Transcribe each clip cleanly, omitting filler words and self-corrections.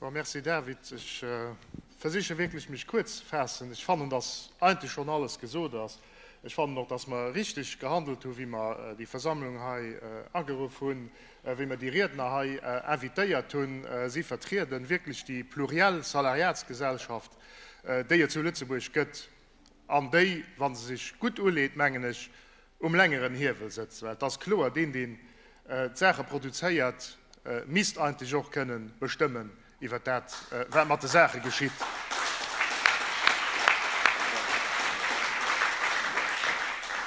Bon, merci David. Ech versiche wierklech mech kuerz ze faassen. Ech fannen, dass eigentlech schonn alles gesot ass. Ech fannen och, dass mer richteg gehandelt hu wéi mer déi Versammlung hei ageruff hunn, wéi mer déi Riedner hei invitéiert hunn. Si vertrieden wierklech déi pluriell Salariatsgesellschaft, déi et zu Lëtzebuerg gëtt an déi, wa se sech gutt uleet, mengen ech, um längeren Hiewel sëtzt. Well et ass kloer, deen, deen d'Saache produzéiert, misst eigentlech och kënnen bestëmmen iwwer dat, wat mat de Saache geschitt.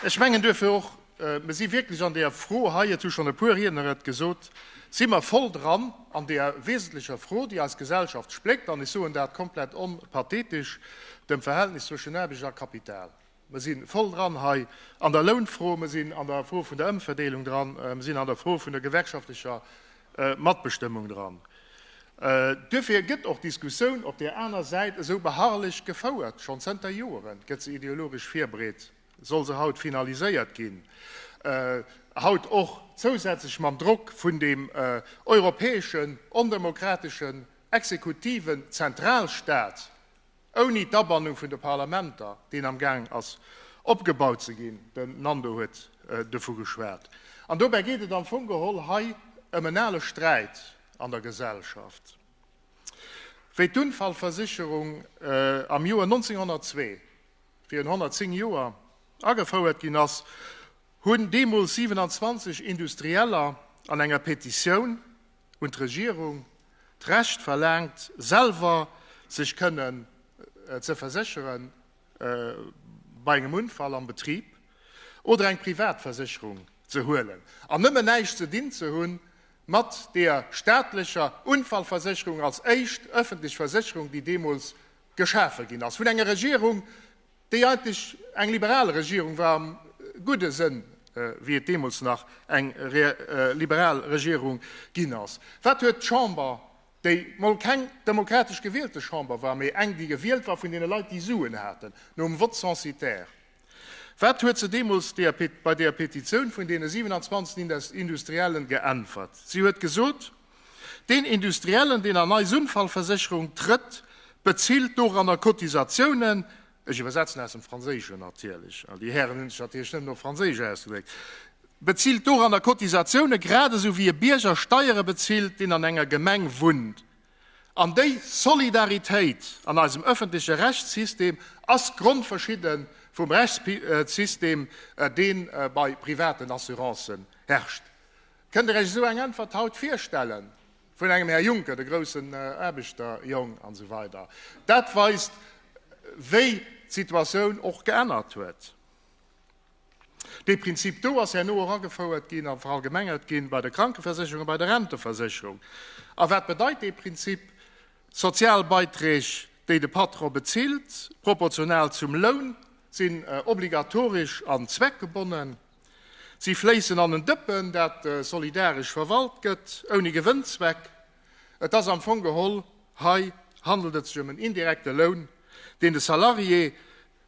Ech mengen duerfir och, mer si wierklech an deeër Fro hei, et hu schonn e puer Riedner et gesot, si mer voll dran an deeër wesentlecher Fro, déi eis Gesellschaft spléckt, an ech soen dat komplett onpathetesch, dem Verhältnis zwëschen Aarbecht a Kapital. Mer si voll dran hei an der Lounfro, mer sinn an der Fro vun der Ëmverdeelung dran, mer sinn an der Fro vun der gewerkschaftlecher Matbestëmmung dran. Duerfir gëtt och d'Diskussioun op där aner Säit esou beharrlech gefouert. Schonn zënter Joere gëtt se ideologesch virbereet, soll se haut finaliséiert ginn, haut och zousätzlech mam Drock vun deem europäeschen ondemokrateschen exekutiven Zentralstaat, Ouni d'Abannung vun de Parlamenter, deen am Gaang ass opgebaut ze ginn, den Nando huet dovu geschwat. An dobäi geet et am Fong geholl hei ëm en ale Sträit an der Gesellschaft. Wéi d'Unfallversicherung am Joer 1902, virun 110 Joer, agefouert ginn ass, hunn deemools 27 Industrieller an enger Petitioun un d'Regierung d'Recht verlaangt, selwer sech kënnen ze verséchere bei engem Unfall am Betrib oder eng privat Versécherung ze huelen an nëmmen näischt ze dinn ze hunn mat deeër staatlecher Unfallversécherung als éischt ëffentlech Versécherung, déi deemools geschafe ginn ass vun enger Regierung, déi eigentlech eng liberal Regierung war am gudde Sënn, wéi et deemools nach eng liberal Regierung ginn ass. Wat huet d'Chamber, déi mol keng demokratesch gewielte Chamber war, mee eng, déi gewielt war vun deene Leit, déi Suen haten, nom Vote censitaire, wat huet se deemools bei deer Petitioun vun deene 27 Industriellen geäntwert? Si huet gesot, Deen Industriellen, deen an eis Unfallversécherung trëtt, bezilt doranner Cotisatiounen, ech iwwersetzen aus dem Franséischen natierlech, well déi Hären hunn sech natierlech nëmmen op Franséisch ausgedréckt, bezilt doranner Cotisatiounen, grad esou wéi e Bierger Steiere bezilt, deen an enger Gemeng wunnt. An déi Solidaritéit an eisem ëffentleche Rechtssystem ass grondverschidde vum Rechtssystem, dee bei privaten Assurancen herrscht. Kënnt Der Iech esou eng Äntwert haut virstellen vun engem Här Juncker, de groussen Aarbechterjong an esou weider? Dat weist, wéi d'Situatioun och geännert huet. Dee Prinzip do ass herno och agefouert ginn a verallgemengert ginn bei der Krankeversécherung a bei der Renteversécherung. A wat bedeit dee Prinzip? Sozialbeiträg, déi de Patron bezilt, proportional zum Loun, sinn obligatoresch an zweckgebonnen. Si fléissen an en Dëppen, dat solidaresch verwalt gëtt, ouni Gewënnzweck. Et ass am Fong geholl, hei handelt et sech ëm en indirekte Loun, deen de Salarié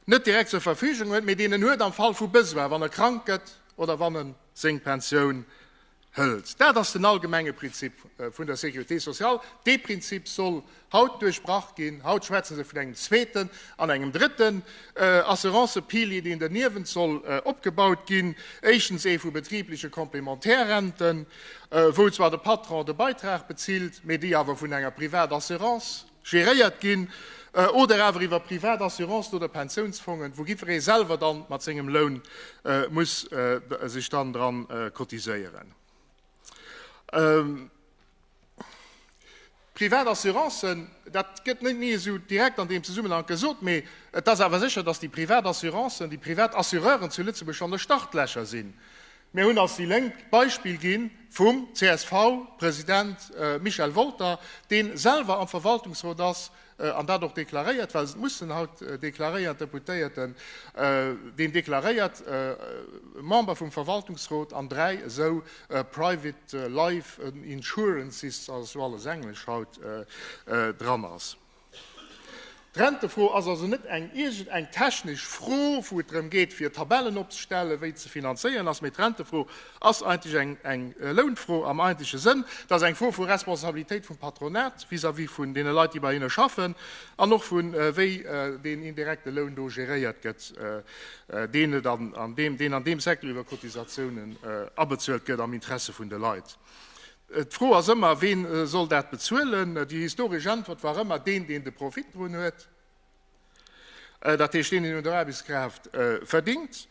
net direkt zur Verfügung huet, mee deen en huet am Fall vu Besoin, wann e krank gëtt oder wann e seng Pensioun hëlt. Dat ass den allgemenge Prinzip vun der Sécurité sociale. Dee Prinzip soll haut duerchbrach ginn. Haut schwätze se vun engem zweeten an engem drëtten Assurancëpilier, deen derniewent soll opgebaut ginn. Éischtens ee vu betribleche Complémentaire-Renten, wou zwar de Patron de Beitrag bezilt, mee déi awer vun enger Privatassurance geréiert ginn, oder awer iwwer privat Assurancen oder Pensiounsfongen, wou jiddweree selwer dann mat sengem Loun muss sech dann dran cotiséieren. Privat Assurancen, dat gëtt net ni esou direkt an deem Zesummenhank gesot, mee et ass awer sécher, dass déi privat Assurancen, déi privat Assureuren zu Lëtzebuerg schonn an de Startlächer sinn. Mir hunn als déi Lénk d'Beispill gi vum CSV-President Michel Wolter, dee selwer am Verwaltungsrot ass an dat och deklaréiert, well se et mussen haut deklaréieren, d'Deputéierten, deen deklaréiert Member vum Verwaltungsrot an 3 esou Private Life Insurances, ass jo alles Englesch haut, dran ass. D'Rentefro ass also net eng iergend eng technesch Fro, wou et drëm geet, fir Tabellen opzestellen, wéi ze finanzéieren ass, mee d'Rentefro ass eigentlech eng, eng Lounfro am eigentleche Sënn. Dat ass eng Fro vu Responsabilitéit vum Patronat vis-à-vis vun deene Leit, déi bei hinne schaffen, an och vu wéi deen indirekte Loun do geréiert gëtt, deen et an, an deem, deen an deem Secteur iwwer Cotisatiounen abezuelt gëtt am Interesse vun de Leit. D'Fro ass ëmmer, Ween soll dat bezuelen? Déi historesch Äntwert war ëmmer, Deen, deen de Profit drun huet. Dat heescht, deen, deen un der Aarbechtskraaft verdingt.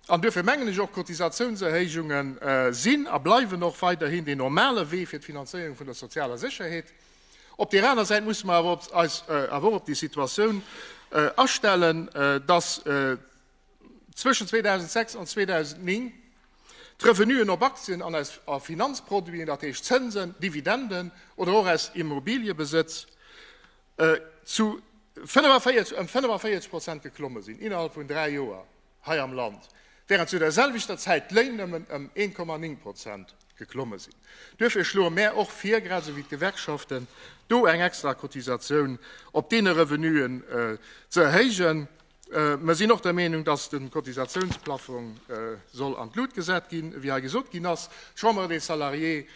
An duerfir mengen ech och, Cotisatiounserhéijunge sinn a bleiwen och weiderhin deen normale Wee fir d'Finanzéierung vun der sozialer Sécherheet. Op deer aner Säit musse mer awer eis awer och op déi Situatioun astellen, dass zwëschen 2006 an 2009 d'Revenuen op Aktien an aus a Finanzproduiten, dat heescht Zënsen, Dividenden oder och aus Immobiliëbesëtz, zu 45, ëm 45 Prozent geklomme sinn innerhalb vun dräi Joer hei am Land, während zu der selwechter Zäit d'Léin nëmmen ëm 1,9 Prozent geklomme sinn. Duerfir schloe mär och vir, grad esou wéi d'Gewerkschaften, do eng extra Cotisatioun op deene Revenuen ze erhéijen. Mer sinn och der Meenung, dass de Cotisatiounsplaffong soll an d'Lut gesat ginn, wéi hei gesot ginn ass. D'Chambre des Salariés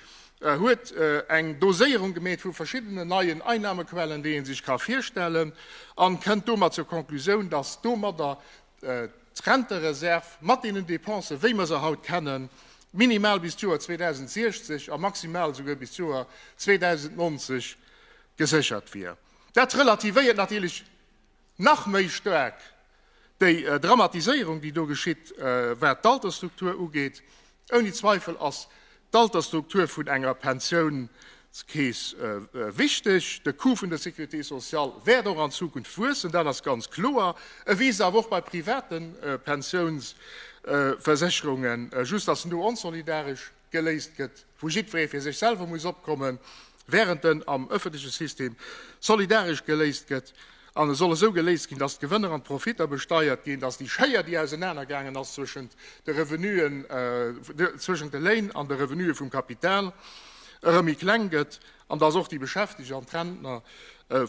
huet eng Doséierung gemeet vu verschiddenen neien Einnahmequellen, déi ee sech ka virstellen, an kënnt domat zur Konklusioun, dass domadder d'Rentereserv mat deenen Dépensen, wéi mer se haut kennen, minimal bis d'Joer 2060 a maximal esouguer bis d'Joer 2090 geséchert wier. Dat relativéiert natierlech Nach méi staark déi Dramatiséierung, déi do geschitt, wat d'Altersstruktur ugeet. Ouni Zweifel ass d'Altersstruktur vun enger Pensiounskeess wichteg. De Coût vun der Sécurité sociale wäert och an Zukunft wuessen, dat ass ganz kloer. E wiisst awer och bei private Pensiounsversécherungen, just datt en do onsolidaresch geléist gëtt, wou jiddweree fir sech selwer muss opkommen, während en am öffentleche System solidaresch geléist gëtt. An e soll esou geléist ginn, dass d'Gewënner an d'Profitter besteiert ginn, dass déi Schéier, déi ausenanergaangen ass zwëschent de Revenuen, zwëschent de Léin an de Revenue vum Kapital, erëm méi kleng gëtt an dass och déi Beschäftegt an d'Rentner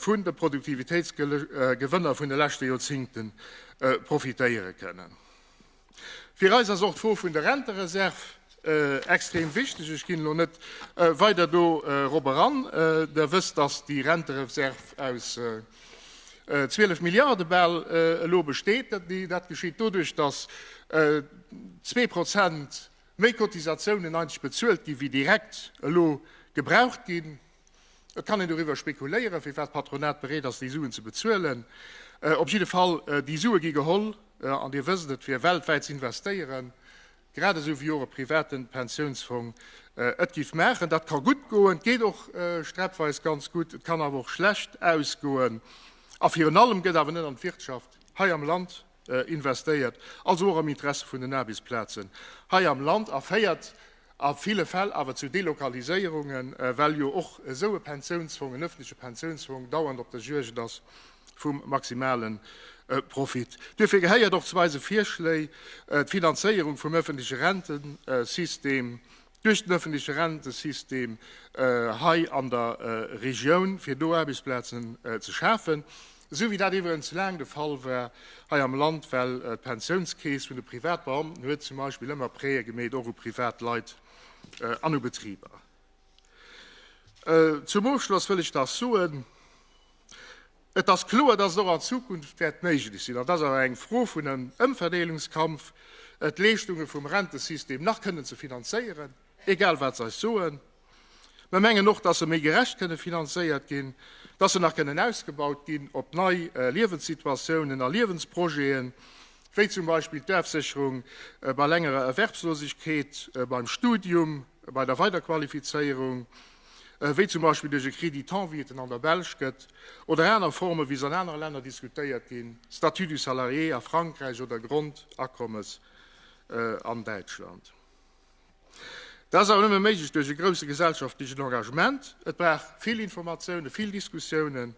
vun de Produktivitéitsgewënner vun de leschte Joerzingte profitéiere kënnen. Fir eis ass och d'Fro vun der Rentereserv extrem wichteg. Ech ginn elo net weider dorop eran. Der wësst, dass déi Rentereserv aus 12 Milliarde bal elo besteet. Dat geschitt doduerch, dass 2 Prozent méi Cotisatiounen eigentlech bezuelt ginn, wéi direkt elo gebraucht ginn. Et kann een doriwwer spekuléieren, firwat d'Patronat bereet ass, déi Suen ze bezuelen. Op jidde Fall, déi Sue gi geholl, an Dir wësst et, fir weltwäit ze investéieren, grad esou wéi och e private Pensiounsfong et giff maachen. Dat ka gutt goen, et geet och sträppweis ganz gutt, et kann awer och schlecht ausgoen. A virun allem gëtt awer net an d'Wirtschaft hei am Land investéiert, also och am Interesse vun den Aarbechtsplazen hei am Land, a féiert a ville Fäll awer zu Delokaliséierungen, well jo och esou e Pensiounsfong, en öffentleche Pensiounsfong, dauernd op der Juegd ass vum maximale Profit. Duerfir gehéiert och zu eise Virschléi d'Finanzéierung vum öffentleche Rentensystem duerch den öffentleche Rentensystem hei an der Regioun, fir do Aarbechtsplazen ze schafen, esou wéi dat iwwerens laang de Fall war hei am Land, well d'Pensiounskeess vun de Privatbeamten huet zum Beispill ëmmer Prêtë gemeet, och u Privatleit an u Betriber. Zum Ofschloss wëll ech nach soen, Et ass kloer, dass et och an Zukunft wäert méiglech sinn, an dat ass awer eng Fro vun engem Ëmverdeelungskampf, d'Leeschtunge vum Rentesystem nach kënnen ze finanzéieren, egal wat se eis soen. Mer mengen och, dass se méi gerecht kënne finanzéiert ginn, dass se nach kënnen ausgebaut ginn op nei Liewenssituatiounen a Liewensprojeten, wéi zum Beispill d'Ofsécherung bei längerer Erwerbslosegkeet, beim Studium, bei der Weiderqualifizéierung, wéi zum Beispill duerch e Crédit temps, wéi et en an der Belsch gëtt, oder aner Formen, wéi se an anere Länner diskutéiert ginn, Statut du salarié a Frankräich oder Grondakommes an Däitschland. Dat ass awer nëmme méiglech duerch e grousse gesellschaftlechen Engagement. Et brauch vill Informatiounen, vill Diskussiounen.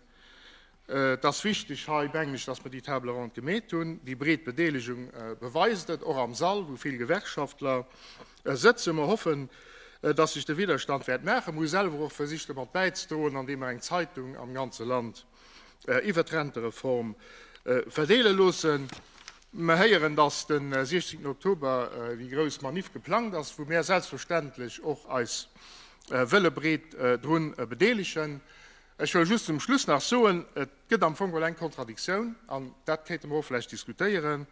Et ass wichteg hei, mengen ech, dass mer déi Table ronde gemeet hunn. Déi breet Bedeelegung beweist et, och am Sall, wou vill Gewerkschaftler sëtzen. Mer hoffen, dass sech de Widerstand wäert maachen. Mer hu selwer och versicht, e mat bäizedroen, andeem mer eng Zeitung am ganze Land. iwwert d'Rentereform verdeele loossen. Mer héieren, dass de 16 Oktober déi grouss Maniff geplangt ass, wou mär selbstverständlech och eis wëlle breet drun bedeelegen. Ech wëll just zum Schluss nach soen, et gëtt am Fong geholl eng Kontradiktioun, an dat kéinte mer och vläicht diskutéieren,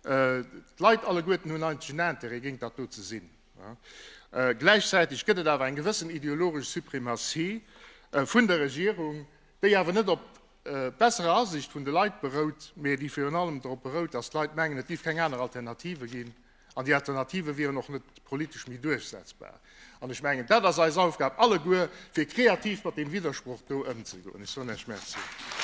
D'Leit alleguerten hunn eigentlech en Intérêt, géint dat do ze sinn. Gläichzäiteg gëtt et awer eng gewëssen ideologesch Suprematie vun der Regierung, déi awer net op besserer Asicht vun de Leit berout, mee déi virun allem drop berout, datt d'Leit mengen, et géif keng aner Alternative ginn an déi Alternative wieren och net politesch méi duerchsetzbar. An ech mengen, dat ass eis Aufgab alleguer, fir kreativ mat deem Widdersproch do ëmzegoen. Ech soen Iech Merci.